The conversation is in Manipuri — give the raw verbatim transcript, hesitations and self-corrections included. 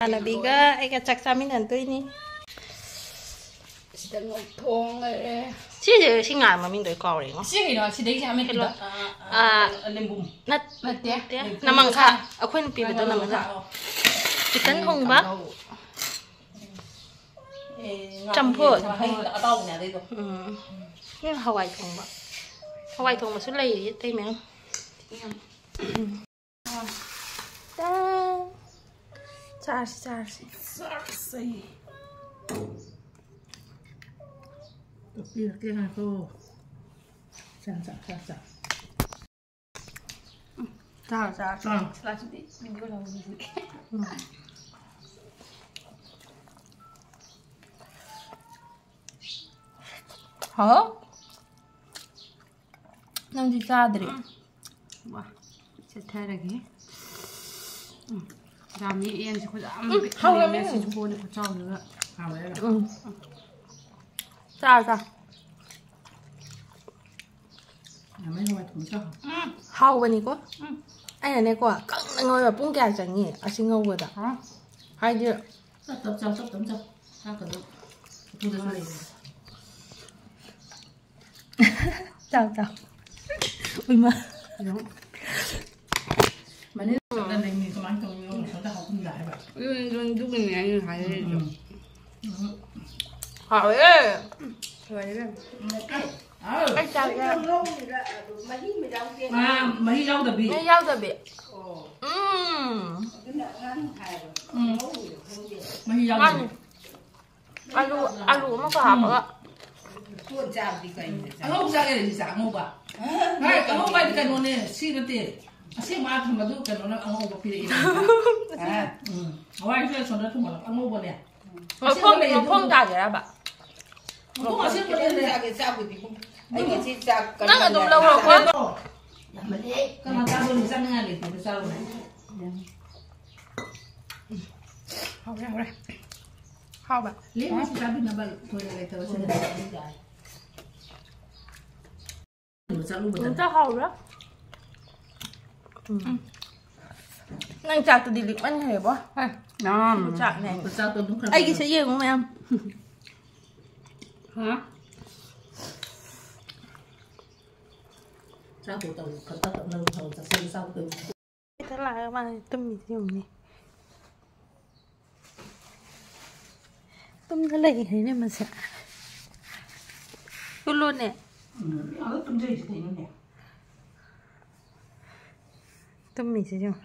ꯏꯃꯥꯟꯅꯕꯤꯒ ꯑꯩꯒ ꯆꯥꯛ ꯆꯥꯃꯤꯟꯅꯗꯣꯏꯅꯤ꯫ ꯁꯤꯗ ꯉꯧꯊꯣꯡ ꯂꯩꯔꯦ꯫ ꯁꯤꯁꯦ, ꯁꯤ ꯉꯥ ꯃꯃꯤꯡꯗꯣ ꯑꯩ ꯀꯥꯎꯔꯦꯉꯣ꯫ ꯁꯤ ꯀꯩꯅꯣ? ꯁꯤꯗꯩꯁꯦ ꯑꯃꯦꯠꯄꯤꯗꯣ? ꯀꯩꯅꯣ? ꯑꯥ, ꯂꯦꯝꯕꯨꯝ꯫ ꯅꯠ-, ꯅꯠꯇꯦ꯫ ꯅꯠꯇꯦ꯫ ꯂꯦꯝꯕꯨꯝ ꯅꯃꯪꯈꯥ꯫ ꯃꯈꯥ꯫ ꯑꯩꯈꯣꯏ ꯅꯨꯄꯤ ꯑꯃꯗꯣ ꯅꯃꯪꯈꯥ꯫ ꯑꯣ꯫ ꯆꯤꯛꯀꯟ ꯊꯣꯡꯕ꯫ ꯀꯥꯡꯍꯧ꯫ ꯑꯦ, ꯉꯥ ꯆꯝꯐꯨꯠ꯫ ꯃꯍꯤ ꯑꯇꯥꯎꯕꯅꯦ ꯑꯗꯩꯗꯣ꯫ ꯎꯝ꯫ ꯁꯤ ꯍꯋꯥꯏ ꯊꯣꯡꯕ꯫ ꯍꯋꯥꯏ ꯊꯣꯡꯕꯁꯨ ꯂꯩꯔꯤ ꯑꯇꯩ ꯃꯌꯥꯝ꯫ ꯎꯝ꯫ ꯇꯥꯡ꯫ ꯆꯥꯔꯁꯤ, ꯆꯥꯔꯁꯤ꯫ ꯆꯥꯔꯁꯤ꯫ ꯇꯣꯛꯄꯤꯔꯛꯀꯦ, ꯉꯥꯏꯈꯣ꯫ ꯆꯥ, ꯆꯥ, ꯆꯥ, ꯆꯥ꯫ ꯆꯥꯔꯣ, ꯆꯥꯔꯣ꯫ ꯑꯥ꯫ ꯁꯂꯥꯗꯁꯤꯗꯤ video ꯂꯧꯔꯤꯁꯤꯗꯤ꯫ ꯎꯝ꯫ ꯍꯥꯎ? ꯅꯪꯗꯤ ꯆꯥꯗ꯭ꯔꯤ? ꯎꯝ꯫ ꯋꯥ, ꯆꯠꯊꯔꯒꯦ꯫ ꯎꯝ꯫ ꯌꯥꯝꯃꯤ, ꯌꯦꯟꯁꯦ ꯈꯨꯌꯥꯝ ꯑꯃ ꯎꯝ, ꯄꯤꯛ ꯊꯜꯂꯦ, ꯍꯥꯎꯔꯝꯃꯦ꯫ ꯃꯦꯠꯁꯤꯁꯨ ꯀꯣꯟꯅ ꯈꯨꯆꯥꯎꯗꯨꯒ꯫ ꯍꯥꯎꯋꯦ ꯌꯥꯝꯅ꯫ ꯎꯝ꯫ ꯆꯥ, ꯆꯥ꯫ ꯌꯥꯝꯃꯦ, ꯍꯋꯥꯏ ꯊꯣꯡꯕ ꯆꯥ꯫ ꯎꯝ꯫ ꯍꯥꯎꯕꯅꯤꯀꯣ? ꯎꯝ꯫ ꯑꯩꯅꯅꯦꯀꯣ, ꯀꯪꯅ ꯉꯧꯋꯦꯕ꯫ ꯄꯨꯡ ꯀꯌꯥ ꯆꯪꯉꯤ ꯑꯁꯤ ꯉꯧꯕꯗ? ꯍꯥ? ꯍꯥꯏꯗꯤ ꯇꯞ ꯇꯞ ꯆꯥꯎ, ꯇꯞ ꯇꯞ ꯆꯥꯎ꯫ ꯆꯥꯛꯀꯗꯣ ꯎꯄꯨꯗꯁꯨ ꯂꯩꯕꯅꯦ꯫ ꯆꯥꯎ, ꯆꯥꯎ꯫ ꯎꯏꯃꯥ꯫ ꯌꯦꯡꯉꯣ꯫ ꯃꯅꯤꯡꯗ ꯂꯩꯃꯤ ꯀꯃꯥꯏꯅ ꯇꯧꯔꯤꯅꯣ? ꯃꯊꯟꯇ ꯍꯧꯒꯨꯝꯗ ꯍꯥꯏꯕ꯫ ꯑꯗꯨꯅꯦ, ꯑꯗꯨꯅꯦ, ꯑꯗꯨꯒꯤꯅꯦ ꯑꯩꯅ ꯍꯥꯏꯔꯛꯏꯗꯣ꯫ ꯎꯝ, ꯎꯝ꯫ ꯍꯥꯎꯋꯦ꯫ ꯂꯣꯏꯔꯦ ꯏꯕꯦꯝꯃ꯫ ꯎꯝ꯫ ꯑꯩ ꯆꯥꯒꯦ꯫ ꯉꯧꯔꯤꯔ ꯑꯗꯨ ꯃꯍꯤ ꯑꯃ ꯌꯥꯎꯗꯦ꯫ ꯑꯥ, ꯃꯍꯤ ꯌꯥꯎꯗꯕꯤ꯫ ꯃꯍꯤ ꯌꯥꯎꯗꯕꯤ꯫ ꯑꯣ꯫ ꯎꯝ꯫ ꯑꯗꯨꯅ ꯑꯉꯥꯡ ꯍꯥꯏꯕ꯫ ꯎꯝ꯫ ꯉꯧꯔꯤꯔ ꯈꯪꯗꯦ꯫ ꯃꯍꯤ ꯌꯥꯎꯗꯕꯤ꯫ ꯃꯥꯅꯤ꯫ ꯑꯂꯨ, ꯑꯂꯨ ꯑꯃꯒ ꯎꯝ꯫ ꯍꯥꯞꯄꯒ꯫ ꯀꯣꯟ ꯆꯥꯕꯗꯤ ꯀꯩꯅꯣ? ꯑꯉꯧꯕ ꯆꯥꯒꯦ, ꯂꯤꯆꯥ, ꯑꯉꯧꯕ꯫ ꯍꯥ? ꯉꯥꯏ, ꯑꯉꯧꯕ ꯍꯥꯏꯗꯤ ꯀꯩꯅꯣꯅꯦ, ꯁꯤ ꯅꯠꯇꯦ꯫ ꯑꯁꯦꯡꯕ ꯊꯝꯕꯗꯨ ꯀꯩꯅꯣꯅ ꯑꯉꯧꯕ ꯄꯤꯔꯛꯏ꯫ ꯑꯥ꯫ ꯎꯝ꯫ ꯍꯋꯥꯏꯁꯦ ꯁꯣꯝꯗ ꯊꯝꯃꯣ, ꯑꯉꯧꯕꯅꯦ꯫ ꯃꯈꯣꯡ, ꯑꯁꯦꯡꯕ ꯂꯩꯌꯦ, ꯃꯈꯣꯡ ꯑꯗꯨ꯫ ꯇꯥꯒꯦꯔꯕ? ꯃꯈꯣꯡ ꯑꯁꯦꯡꯕ ꯈꯤꯇꯪ ꯂꯩꯌꯦ꯫ ꯆꯥꯒꯦ, ꯆꯥꯕꯨꯗꯤ꯫ ꯑꯩ ꯉꯁꯤ ꯆꯥꯛ ꯅꯪ ꯑꯗꯨꯝ ꯀꯟꯃꯟꯗꯅ ꯂꯧꯔꯣꯀꯣ꯫ ꯆꯥꯛ ꯌꯥꯝꯃꯜꯂꯦ꯫ ꯀꯅꯥ ꯆꯥꯗꯣꯏꯅꯣ? ꯆꯥꯅꯤꯡꯉꯥꯏ ꯂꯩꯇꯦ, ꯑꯗꯨ ꯆꯥꯔꯨꯔꯦ꯫ ꯍꯥꯎꯔꯦ, ꯍꯥꯎꯔꯦ꯫ ꯍꯥꯎꯕ꯫ ꯂꯦꯝꯃꯁꯨ ꯆꯥꯕꯤꯅꯕ ꯊꯣꯏꯅ ꯂꯩꯇꯕꯁꯤꯗ꯫ ꯆꯠꯂꯨꯕꯗ꯫ ꯑꯝꯇ ꯍꯥꯎꯕ꯭ꯔꯥ? ꯎꯝ꯫ ꯅꯪ ꯆꯥꯛꯇꯨꯗꯤ ꯂꯤꯛꯃꯟꯈ꯭ꯔꯦꯕꯣ꯫ ꯌꯥꯝ ꯆꯥꯛꯅꯦ꯫ ꯆꯥꯛꯇꯣ ꯑꯗꯨꯝ ꯈꯔ ꯑꯩꯒꯤꯁꯦ ꯌꯦꯡꯉꯨ ꯃꯌꯥꯝ꯫ ꯍꯥ? ꯆꯥꯛꯇꯣ ꯇꯧ ꯈꯔ ꯇꯞ ꯇꯞꯅ ꯇꯧ ꯆꯥꯁꯤꯜꯂꯨ ꯆꯥꯛꯇꯣ꯫ ꯍꯦꯛꯇ ꯂꯥꯛꯑꯒ ꯃꯥꯅ ꯇꯨꯝꯃꯤꯁꯦ ꯌꯦꯡꯉꯨꯅꯦ꯫ ꯇꯨꯝꯗ ꯂꯩꯈ꯭ꯔꯦꯅꯦ ꯃꯁꯦ꯫ ꯎꯠꯂꯣꯅꯦ꯫ ꯎꯝ ꯑꯗꯨ ꯇꯨꯝꯖꯩꯁꯤ ꯀꯩꯅꯣꯅꯦ꯫ ꯇꯨꯝꯃꯤꯁꯦ ꯌꯦꯡꯉꯨ꯫